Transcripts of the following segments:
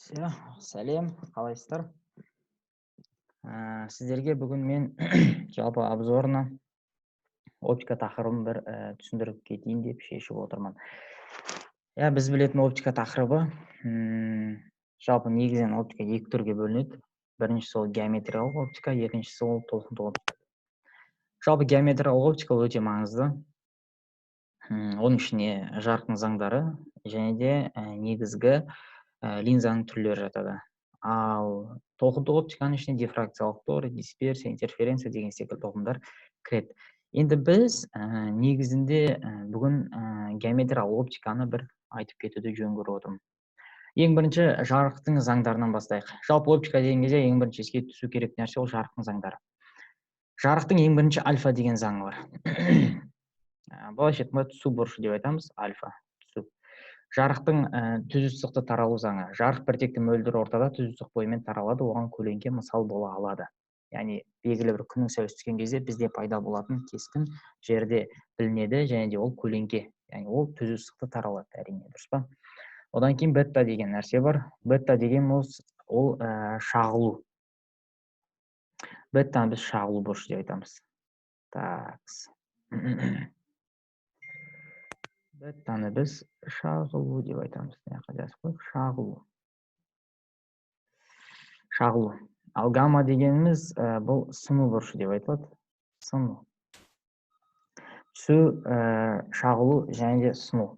Все, сәлем, қалайсыздар? Сіздерге бүгін мен жалпы обзорына оптика тақырыбын бір түсіндіріп кетейін деп шешіп отырмын. Иә, біз білетін оптика тақырыбы, жалпы негізінен оптика екі түрге бөлінеді. Біріншісі ол геометриялық оптика, екіншісі ол толқынды оптика. Жалпы геометриялық оптика өте маңызды. Оның ішіне жарықтың заңдары және де негізгі линзаның түрлері жатады. Ал толқынды оптиканың ішіне дифракциялық тор, дисперсия, интерференция деген секілді ұғымдар кіреді. Енді біз негізінде бүгін геометриялық оптиканы бір айтып кетуді жөн көріп отырмын. Ең бірінші жарықтың заңдарынан бастайық. Жалпы оптика деген кезде ең бірінші еске түсу керек нәрсе ол жарықтың заңдары. Жарықтың ең бірінші альфа деген заңы бар. Былайша айтқанда түсу бұрышы деп айтамыз, альфа түсу. Жарықтың түзу сызықты таралу заңы. Жарық біртекті мөлдір ортада түзу сызық бойымен таралады, оған көлеңке мысал бола алады. Яғни белгілі бір күннің сәулесі түскен кезде бізде пайда болатын кескін жерде білінеді, және де ол көлеңке, яғни ол түзу сызықты таралады, әрине, дұрыс па? Одан кейін бета деген нәрсе бар. Бета деген ол шағылу. Бетаны біз шағылу бұрышы деп айтамыз. Такс. Бетаны біз шағылу деп айтамыз. Мына жаққа жазып қояйық, шағылу. Шағылу. Ал гамма дегеніміз бұл сыну бұрышы деп айтылады. Сыну. Түсу, шағылу және де сыну.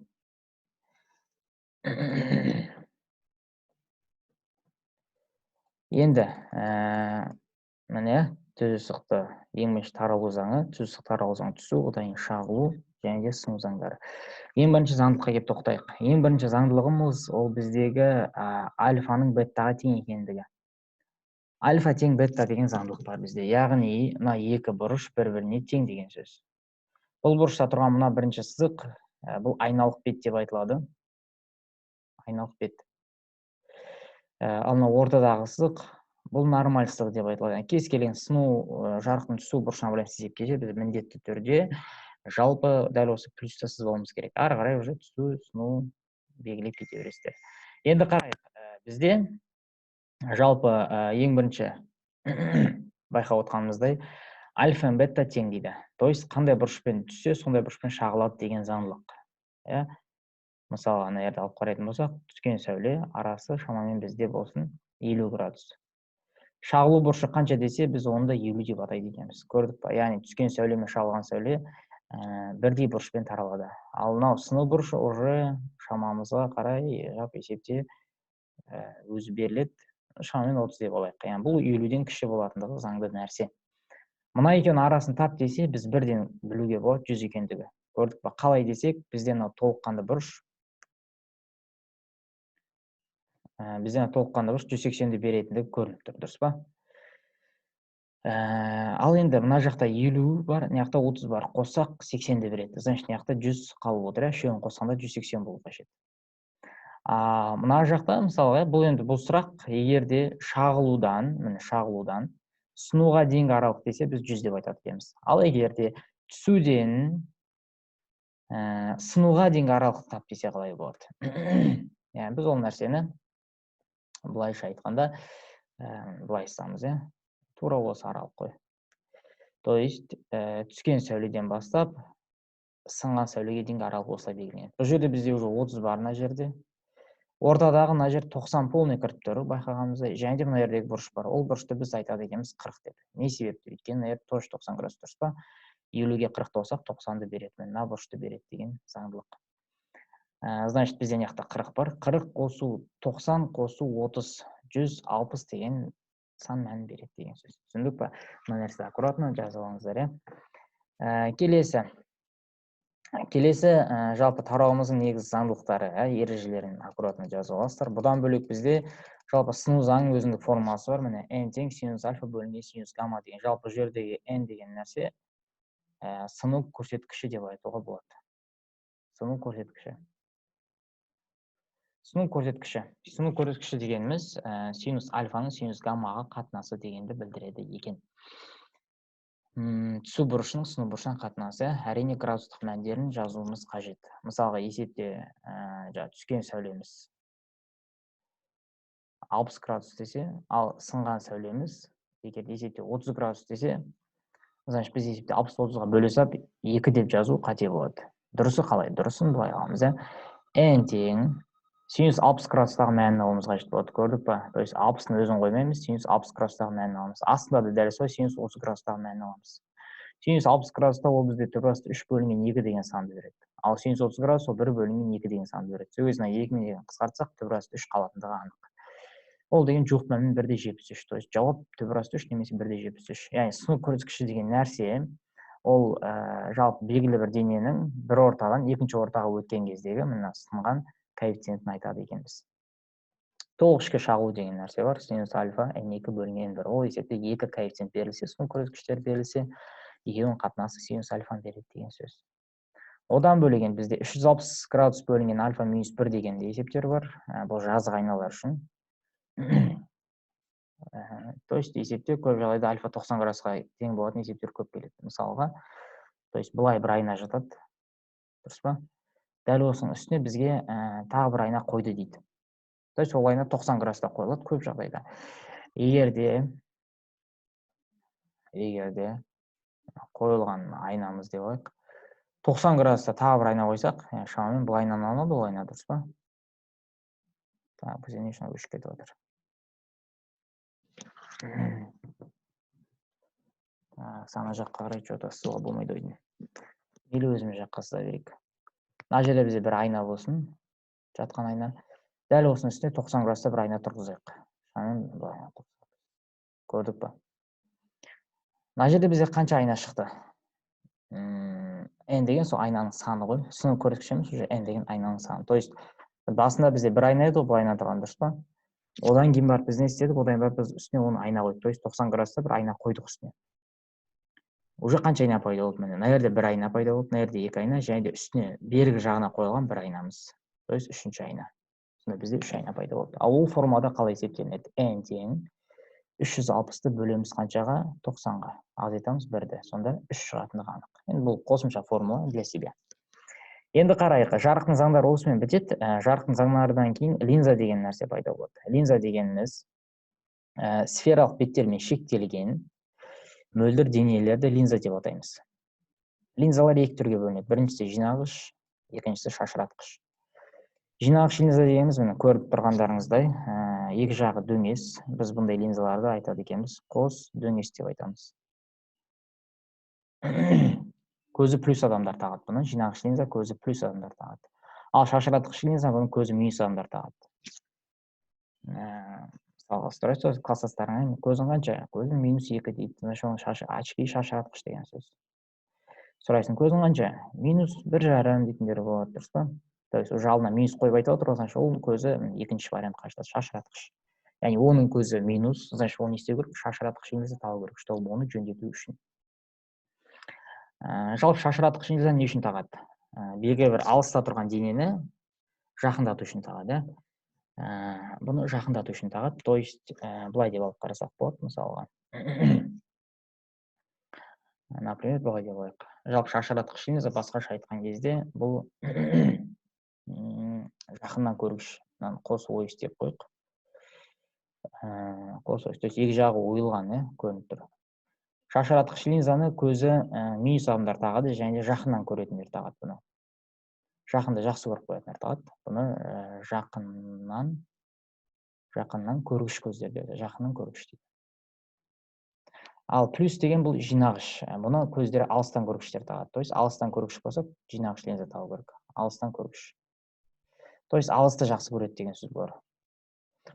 Енді міне түзу сызықты ең бірінші таралу заңы, түзу сызық таралу заңы түсу, одан кейін шағылу және де сыну заңдары. Ең бірінші заңдылыққа келіп тоқтайық. Ең бірінші заңдылығымыз ол біздегі альфаның бетаға тең екендігі. Альфа тең бета деген заңдылық бар бізде. Яғни мына екі бұрыш бір-біріне тең деген сөз. Бұл бұрышта тұрған мына бірінші сызық, бұл айналық бет деп айтылады. Айналық бет. Ал мына ортадағы сызық бұл нормаль сызық деп айтылады. Яғни кез келген сыну, жарықтың түсу бұрышына байланысты есепке де біз міндетті түрде жалпы дәл осы плюсті сызып алуымыз керек. Ары қарай уже түсу, сыну белгілеп кете бересіздер. Енді қарайық, бізде жалпы ең бірінші байқап отқанымыздай альфа мен бета тең дейді. То есть қандай бұрышпен түссе, сондай бұрышпен шағылады деген заңдылық. Иә? Мысалы, ана жерде алып қарайтын болсақ, түскен сәуле арасы шамамен бізде болсын 50 градус. Шағылу бұрышы қанша десе, біз оны да 50 деп атайды екенбіз. Көрдік па? Яғни түскен сәуле мен шағылған сәуле бірдей бұрышпен таралады. Ал мынау сыну бұрышы уже шамамызға қарай жалпы есепте өзі беріледі. Шамамен 30 деп алайық. Яғни бұл 50-ден кіші болатындығы заңды нәрсе. Мына екеуінің арасын тап десе, біз бірден білуге болады 100 екендігі. Көрдік па? Қалай десек, бізде мынау толыққанды бұрыш, бізде толыққанды бұрыш 180-ді беретіндігі көрініп тұр, дұрыс па? Ал енді мына жақта 50 бар, мына жақта 30 бар. Қоссақ 80-ді береді. Значит, мына жақта 100 қалып отыр, үшеуін қосқанда 180 болу қажет. Мына жақта мысалға, бұл енді бұл сұрақ, егер де шағылудан, міне шағылудан сынуға дейінгі аралық десе, біз 100 деп айтады екенбіз. Ал егер де түсуден сынуға дейінгі аралықты тап десе қалай болады? Яғни біз ол нәрсені былайша айтқанда, былай сызамыз, иә? Тура осы аралық қой. То есть түскен сәуледен бастап сынған сәулеге дейінгі аралық осылай белгіленеді. Бұл жерде бізде уже 30 бар мына жерде. Ортадағы мына жер 90 полный кіріп тұр, байқағанымыздай. Және де мына жердегі бұрыш бар. Ол бұрышты біз айтады екенбіз 40 деп. Не себепті? Өйткені мына жер тоже 90 градус, дұрыс па? 50-ге 40 қоссақ 90-ды береді. Міне мына бұрышты береді деген заңдылық. Значит, бізде мына жақта 40 бар. 40 қосу 90 қосу 30, 160 деген сан мәнін береді деген сөз. Түсіндік па? Мына нәрсені аккуратно жазып алыңыздар, иә? Келесі. Келесі жалпы тарауымыздың негізгі заңдылықтары, ережелерін аккуратно жазып аласыздар. Бұдан бөлек бізде жалпы сыну заңының өзіндік формасы бар. Міне n тең синус альфа бөлінген синус гамма деген. Жалпы бұл жердегі n деген нәрсе сыну көрсеткіші деп айтуға болады. Сыну көрсеткіші. Сыну көрсеткіші. Сыну көрсеткіші дегеніміз синус альфаның синус гаммаға қатынасы дегенді білдіреді екен. Түсу бұрышының сыну бұрышына қатынасы, әрине градустық мәндерін жазуымыз қажет. Мысалға, есепте түскен сәулеміз 60 градус десе, ал сынған сәулеміз егер есепте 30 градус десе, значит біз есепте 60 30-ға бөле салып 2 деп жазу қате болады. Дұрысы қалай? Дұрысын былай аламыз, иә. N тең синус 60 градустағы мәнін алуымыз қажет болады, көрдік па? То есть 60-ның өзін қоймаймыз, синус 60 градустағы мәнін аламыз. Астында да дәл солай синус 30 градустағы мәнін аламыз. Синус 60 градуста ол бізде түбір асты 3 бөлінген 2 деген санды береді. Ал синус 30 градус ол 1 бөлінген 2 деген санды береді. Сол кезде 2 мен 2-ні қысқартсақ, түбір асты 3 қалатындығы анық. Ол деген жуық мәнмен 1,73. То есть жауап түбір асты 3 немесе 1,73. Яғни сыну көрсеткіші деген нәрсе ол жалпы белгілі бір дененің бір ортадан екінші ортаға өткен кездегі мына сынған коэффициентін айтады екенбіз. Толық ішкі шағылу деген нәрсе бар. Синус альфа n2 бөлінген n1. Ол есепте екі коэффициент берілсе, сыну көрсеткіштері берілсе, екеуінің қатынасы синус альфаны береді деген сөз. Одан бөлек енді бізде 360 градус бөлінген альфа минус 1 деген де есептер бар. Бұл жазық айналар үшін. То есть есепте көп жағдайда альфа 90 градусқа тең болатын есептер көп келеді. Мысалға, то есть былай бір айна жатады, дұрыс па? Дәл осының үстіне бізге тағы бір айна қойды дейді. То есть ол айна 90 градуста қойылады көп жағдайда. Егер де қойылған айнамыз деп алайық, 90 градуста тағы бір айна қойсақ, шамамен бұл айнаны алынады ол айна, дұрыс па? Так, бізде не үшін өшіп кетіп жатыр? Так, ана жаққа қарай че-то сызуға болмайды ғой. Или өзіміз жаққа сыза берейік. Мына жерде бізде бір айна болсын, жатқан айна. Дәл осының үстіне 90 градуста бір айна тұрғызайық. Шамамен былай. Көрдік па? Мына жерде бізде қанша айна шықты? N деген сол айнаның саны ғой. Сыну көрсеткіші емес, уже n деген айнаның саны. То есть басында бізде бір айна еді ғой, бұл айна тұрған, дұрыс па? Одан кейін барып біз не істедік? Одан кейін барып біз үстіне оны айна қойдық. То есть 90 градуста бір айна қойдық үстіне. Уже қанша айна пайда болды? Міне, мына жерде бір айна пайда болды, мына жерде екі айна және де үстіне бергі жағына қойылған бір айнамыз, то есть үшінші айна. Сонда бізде үш айна пайда болды. Ал ол формада қалай есептелінеді? N тең 360-ты бөлеміз қаншаға? 90-ға, азайтамыз бірді, сонда үш шығатындығы анық. Енді бұл қосымша формула для себя. Енді қарайық, жарықтың заңдары осымен бітеді. Жарықтың заңдарынан кейін линза деген нәрсе пайда болады. Линза дегеніміз сфералық беттермен шектелген мөлдір денелерді линза деп атаймыз. Линзалар екі түрге бөлінеді: біріншісі жинағыш, екіншісі шашыратқыш. Жинағыш линза дегеніміз, міне, көріп тұрғандарыңыздай, екі жағы дөңес. Біз бұндай линзаларды айтады екенбіз, қос дөңес деп айтамыз. Көзі плюс адамдар тағады бұны. Жинағыш линза көзі плюс адамдар тағады, ал шашыратқыш линза бұны көзі минус адамдар тағады. Мысалға, сұрайсыз класстастарыңа: «Көзің қанша?» «Көзім -2», – дейді. Значит, оның шашы, очки шашыратқыш деген сөз. Сұрайсың: «Көзің қанша?» «-1,5», – дейтіндер болады, дұрыс па? То есть уже алдына минус қойып айтып отыр ғой, значит, ол көзі екінші вариантқа жатады, шашыратқыш. Яғни оның көзі минус, значит, ол не істеу керек? Шашыратқыш линза тағу керек, чтобы оны жөндету үшін. Жалпы шашыратқыш линзаны не үшін тағады? Белгілі бір алыста тұрған денені жақындату үшін тағады, иә. Бұны жақындату үшін тағады. То есть былай деп алып қарасақ болады, мысалға, например, былай деп алайық. Жалпы шашыратқыш линза, басқаша айтқан кезде, бұл жақыннан көргіш. Мынаны қос ойыс деп қояйық. Қос ойыс, то есть екі жағы ойылған, иә, көрініп тұр. Шашыратқыш линзаны көзі минус адамдар тағады және де жақыннан көретіндер тағады. Бұны жақында жақсы көріп қоятындар тағады. Бұны жақыннан көргіш көздер дейді, жақыннан көргіш дейді. Ал плюс деген бұл жинағыш. Бұны көздері алыстан көргіштер тағады. То есть алыстан көргіш болса, жинағыш линза тағу керек. Алыстан көргіш, то есть алысты жақсы көреді деген сөз. Бұлар,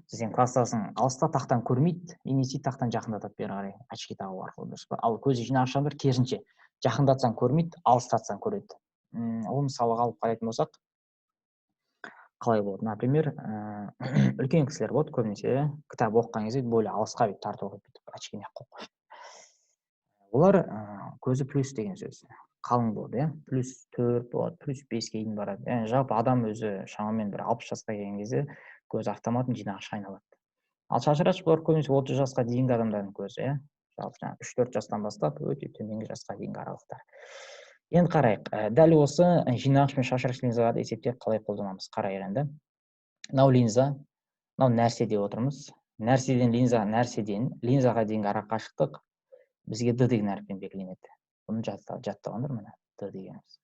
сен класстасың алыста тақтан көрмейді и не істейді? Тақтан жақындатады бері қарай очки тағу арқылы, дұрыс па? Ал көзі жинағыш адамдар керісінше, жақындатсаң көрмейді, алыстатсаң көреді. Ол мысалға алып қарайтын болсақ, қалай болады? Например, үлкен кісілер болады, көбінесе кітап оқыған кезде более алысқа бүйтіп тартып оқиды, бүйтіп очкиін қойып қойып. Олар көзі плюс деген сөз, қалың болады, иә, +4 болады, +5-ке дейін барады. Яғни жалпы адам өзі шамамен бір 60 жасқа келген кезде көзі автоматом жинағышқа айналады. Ал шашыратқыш бұлар көбінесе 30 жасқа дейінгі адамдардың көзі, иә, жалпы жаңағы 3-4 жастан бастап өте төменгі жасқа дейінгі аралықтар. Енді қарайық, дәл осы жинағыш пен шашыратқыш линзаларды есепте қалай қолданамыз? Қарайық енді. Мынау линза. Мынау нәрсе деп отырмыз. Нәрседен линзаға дейінгі ара қашықтық бізге D деген әріппен белгіленеді. Бұны жаттағандар міне D дегеніміз.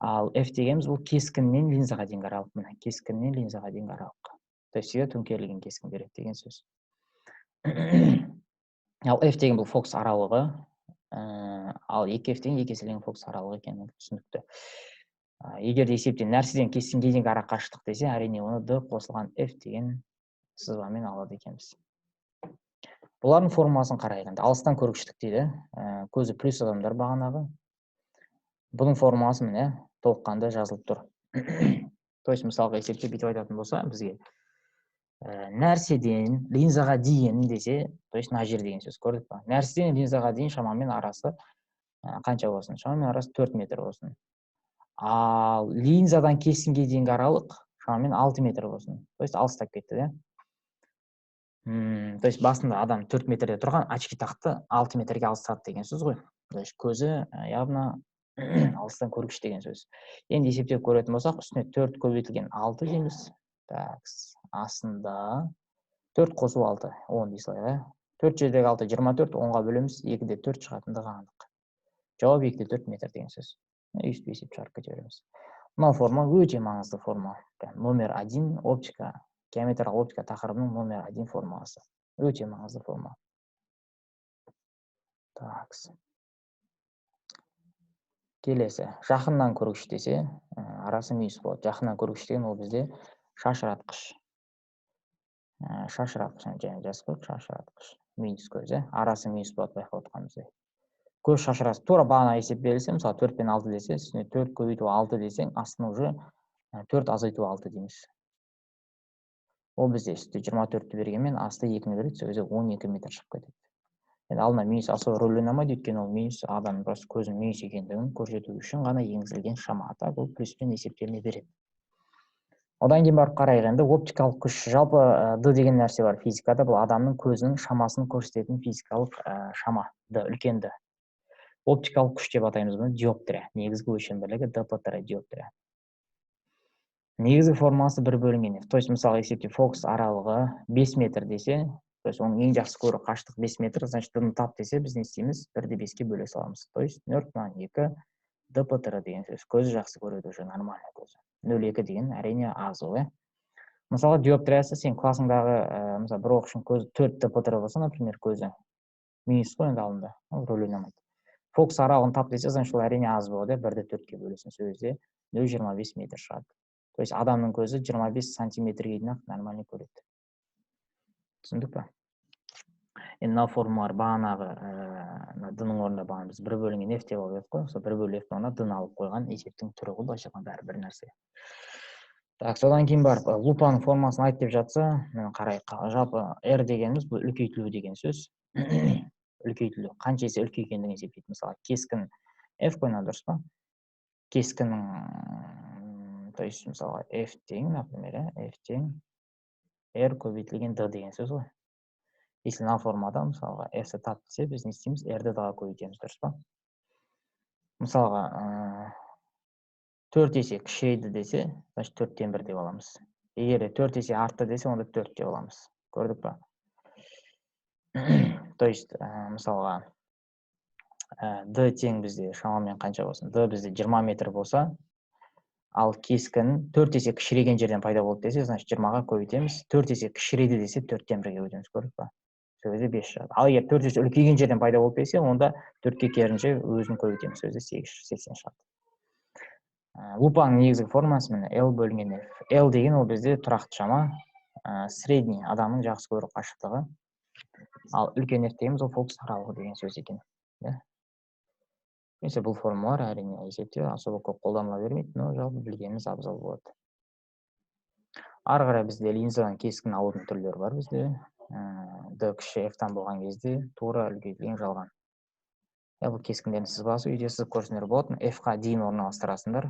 Ал F дегеніміз бұл кескіннен линзаға дейінгі аралық, міне кескіннен линзаға дейінгі аралық. То есть сізге төңкерілген кескін береді деген сөз. Ал F деген бұл фокус аралығы, ал 2F деген екі еселенген фокус аралығы екені түсінікті. Егер де есепте нәрседен кескінге дейінгі ара қашықтық десе, әрине оны D қосылған F деген сызбамен алады екенбіз. Бұлардың формуласын қарайық енді. Алыстан көргіштік дейді. Көзі плюс адамдар бағанағы. Бұның формуласы міне толыққанды жазылып тұр. То есть мысалға есепте бүйтіп айтатын болса, бізге нәрседен линзаға дейін десе, то есть мына жер деген сөз, көрдік па? Нәрседен линзаға дейін шамамен арасы қанша болсын? Шамамен арасы 4 метр болсын. Ал линзадан кескінге дейінгі аралық шамамен 6 метр болсын. То есть алыстап кетті, да? То есть басында адам 4 метрде тұрған, очки тақты, 6 метрге алыстады деген сөз ғой. То есть көзі явно алыстан көргіш деген сөз. Енді есептеп көретін болсақ, үстіне 4 көбейтілген 6 дейміз. Так, астында 4 қосу 6, 10 дей салайық, ә? 4 жердегі 6, 24, 10-ға бөлеміз, 2-де 4 шығатындығы анық. Жауап 2-де 4 метр деген сөз. Өйстіп есеп шығарып кете береміз. Мынау форма өте маңызды форма. Номер 1 оптика, геометриялық оптика тақырыбының номер 1 формуласы. Өте маңызды форма. Так. Келесі, жақыннан көргіш десе, арасы минус болады. Жақыннан көргіш деген ол бізде шашыратқыш. Шашыратқыш, және жазып қойық, шашыратқыш. Минус көз, арасы минус болады, байқап отырғанымыздай. Көз шашырасы тура бағана есеп берілсе, мысалы 4 пен 6 десе, үстіне 4 көбейту 6 десең, астына уже 4 азайту 6 дейміз. Ол бізде үсті 24-ті бергенмен, асты 2-ні береді, сол кезде 12 метр шығып кетеді. Енді алдына минус аса рөл ойнамайды, өйткені ол минус адамның просто көзінің минус екендігін көрсету үшін ғана енгізілген шама. А так ол плюспен есептеліне береді. Одан кейін барып қарайық енді оптикалық күш. Жалпы D деген нәрсе бар физикада, бұл адамның көзінің шамасын көрсететін физикалық шама, D, үлкен D. Оптикалық күш деп атаймыз бұны, диоптрия. Негізгі өлшем бірлігі ДПТР, диоптрия. Негізгі формасы 1 бөлінген F. То есть мысалы есепте фокус аралығы 5 метр десе, то есть оның ең жақсы көру қашықтық 5 метр, значит D-ны тап десе, біз не істейміз? 1-де 5-ке бөле саламыз. То есть 0,2 ДПТР деген сөз. Көзі жақсы көреді уже, нормально көзі. 0,2 деген әрине аз ол, иә. Мысалы диоптриясы сен классыңдағы, мысалы бір оқушының көзі 4 ДПТР болса, например, көзі минус қой енді алдында, ол рөл ойнамайды. Фокус аралығын тап десе, значит ол әрине аз болады, 1-де 4-ке бөлесің, сол кезде 0,25 метр шығады. То есть адамның көзі 25 сантиметрге дейін ақ нормально көреді. Түсіндік па? Енді мына формулалар бағанағы D-ның орнында бағана біз 1 бөлінген F деп алып едік қой, сол 1 бөлу F-тің орнына D-ны алып қойған есептің түрі ғой, былайша айтқанда бәрі бір нәрсе. Так, содан кейін барып лупаның формасын айт деп жатса, міне қарайық. Жалпы R дегеніміз бұл үлкейтілу деген сөз. Үлкейтілу, қанша есе үлкейгендігін есептейді. Мысалы, кескін F қой, мына дұрыс па? Кескіннің, то есть мысалға F тең, например, F тең R көбейтілген D деген сөз ғой. Если мына формада мысалға F-ті тап десе, біз не істейміз? R-ді D-ға көбейтеміз, дұрыс па? Мысалға 4 есе кішірейді десе, значит 4-тен 1 деп аламыз. Егер 4 есе артты десе, онда 4 деп аламыз. Көрдік па? То есть мысалға D тең бізде шамамен қанша болсын? D бізде 20 метр болса, ал кескін 4 есе кішірейген жерден пайда болды десе, значит 20-ға көбейтеміз. 4 есе кішірейді десе, 4-тен 1-ге көбейтеміз, көрдік па? Сол кезде 5 шығады. Ал егер 4 есе үлкейген жерден пайда болды десе, онда 4-ке керісінше өзін көбейтеміз, сол кезде 80 шығады. Лупаның негізгі формасы міне L бөлінген F. L деген ол бізде тұрақты шама, средний адамның жақсы көру қашықтығы. Ал үлкен F дегеніміз ол фокус аралығы деген сөз екен. Иә? Несе бұл формулалар әрине есепте особо көп қолданыла бермейді, но жалпы білгеніміз абзал болады. Ары қарай бізде линзадан кескін алудың түрлері бар бізде. D кіші F-тан болған кезде тура үлкейтілген жалған. Бұл кескіндердің сызбасы үйде сызып көрсеңдер болады. F-қа дейін орналастырасыңдар.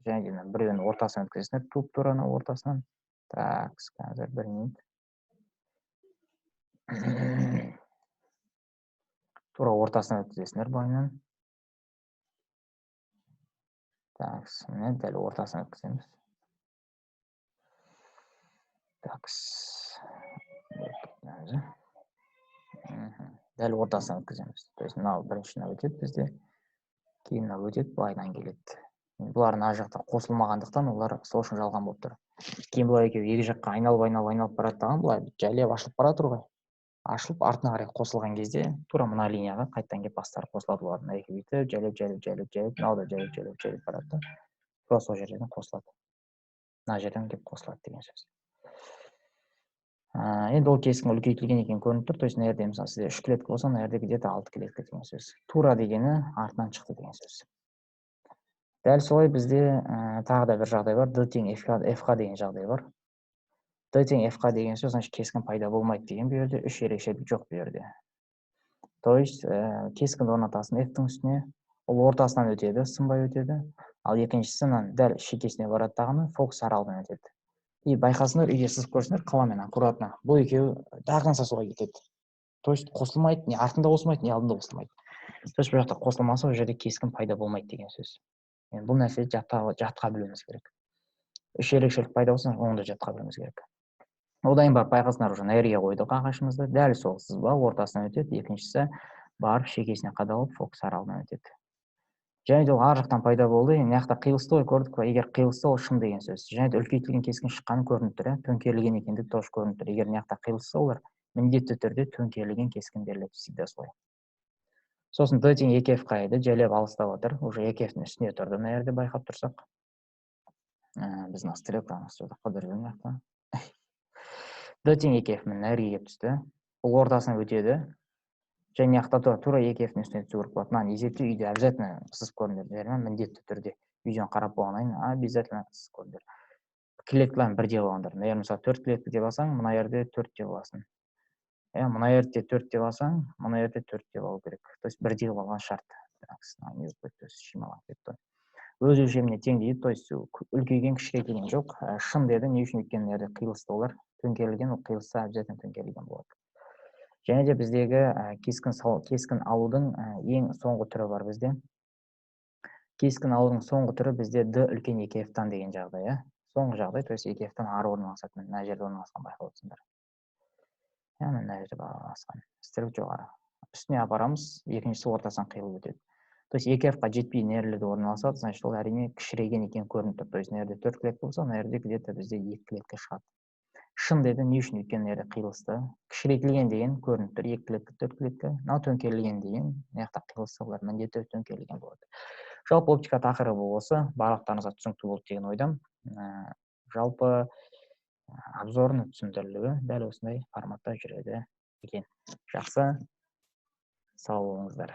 Және де біреуінің ортасынан өткізесіңдер, туп тура ортасынан. Так, қазір бір минут. Тура ортасынан өткізесіңдер былайынан. Так, міне дәл ортасынан өткіземіз. Так, дәл ортасынан өткіземіз. То есть мынау бірінші мынау өтеді бізде, кейін мынау өтеді, былайынан келеді. Бұлар мына жақта қосылмағандықтан, олар сол үшін жалған болып тұр. Кейін бұлар екеуі екі жаққа айналып, айналып, айналып барады дағы, былай жайлап ашылып бара жатыр ғой. Ашылып, артына қарай қосылған кезде тура мына линияға қайтадан келіп бастары қосылады олардың. Мына екеуі бүйтіп жайлап, жайлап, жайлап, жайлап, мынау да жайлап, жайлап, жайлап барады да, тура сол жерден қосылады, мына жерден келіп қосылады деген сөз. Енді ол кескін үлкейтілген екені көрініп тұр. То есть мына жерде, мысалы, сізде үш клетка болса, мына жерде где то алты клетка деген сөз. Тура дегені артынан шықты деген сөз. Дәл солай бізде тағы да бір жағдай бар: d тең f деген жағдай бар. D тең f деген сөз, значит, кескін пайда болмайды деген. Бұл жерде үш ерекшелік жоқ бұл жерде. То есть кескінді орнатасың f-тің үстіне, ол ортасынан өтеді, сынбай өтеді. Ал екіншісі мынаның дәл шекесіне барады дағыны, фокус аралығынан өтеді. И байқасыңдар, үйде сызып көрсеңдер қаламмен аккуратно, бұл екеуі до конца солай кетеді. То есть қосылмайды, не артында қосылмайды, не алдында қосылмайды. То есть бұл жақта қосылмаса, ол жерде кескін пайда болмайды деген сөз. Енді бұл нәрсені жатқа білуіміз керек. Үш ерекшелік пайда болса, оны да жатқа білуіміз керек. Одан кейін барып байқасыңдар, уже мына жерге қойдық ағашымызды. Дәл сол сызба ортасынан өтеді, екіншісі барып шекесіне қадалып, фокус аралығынан өтеді. Және де ол ар жақтан пайда болды. Енді мына жақта қиылысты ғой, көрдік па? Егер қиылысса, ол шын деген сөз. Және де үлкейтілген кескін шыққаны көрініп тұр, иә, төңкерілген екендігі тоже көрініп тұр. Егер мына жақта қиылысса, олар міндетті түрде төңкерілген кескін беріледі, всегда солай. Сосын d тең екі f қа еді, жайлап алыстап жатыр, уже екі f-тің үстіне тұрды. Мына жерде байқап тұрсақ, біздің стрелкамыз қыдырып жүр мына жақта. D тең екі f, міне, мына жерге келіп түсті. Бұл ортасынан өтеді және мына жақта тура екі f-тің үстіне түсу керек болады. Мынаны есептеу үйде обязательно сызып көріңдер, ма? Міндетті түрде видеоны қарап болғаннан кейін обязательно сызып көріңдер. Клеткаларын бірдей қылып. Мына жерде, мысалы, төрт клетка деп алсаң, мына жерде төрт деп аласың, иә. Мына жерде төрт деп алсаң, мына жерде төрт деп алу керек. То есть бірдей қылып алған шарт. Не болып кетті, шималанып кетті. Өз өлшеміне тең дейді, то есть үлкейген, кішірейтілген жоқ. Шын деді. Не үшін? Өйткені мына жерде қиылысты, олар төңкерілген. Ол қиылысса, обязательно төңкерілген болады. Және де біздегі кескін алудың ең соңғы түрі бар бізде. Кескін алудың соңғы түрі бізде d үлкен екі f-тан деген жағдай, иә. Соңғы жағдай, то есть екі f-тан ары орналасады. Мына жерде орналасқан, байқап отырсыңдар, иә, мына жерде орналасқан. Стрелка жоғары, үстіне апарамыз. Екіншісі ортасынан қиылып өтеді. То есть екі f-қа жетпей нерлерде орналасады, значит, ол, әрине, кішірейген екені көрініп тұр. То есть мына жерде төрт клетка болса, мына жерде где то бізде екі клетка шығады. Шын деді. Не үшін? Өйткені мына жерде қиылысты. Кішірейтілген деген көрініп тұр, екі клетка, төрт клетка. Мынау төңкерілген деген, мына жақта қиылысса, олар міндетті түрде төңкерілген болады. Жалпы, оптика тақырыбы осы, барлықтарыңызға түсінікті болды деген ойдамын. Жалпы, обзорный түсіндірілуі дәл осындай форматта жүреді екен. Жақсы, сау болыңыздар.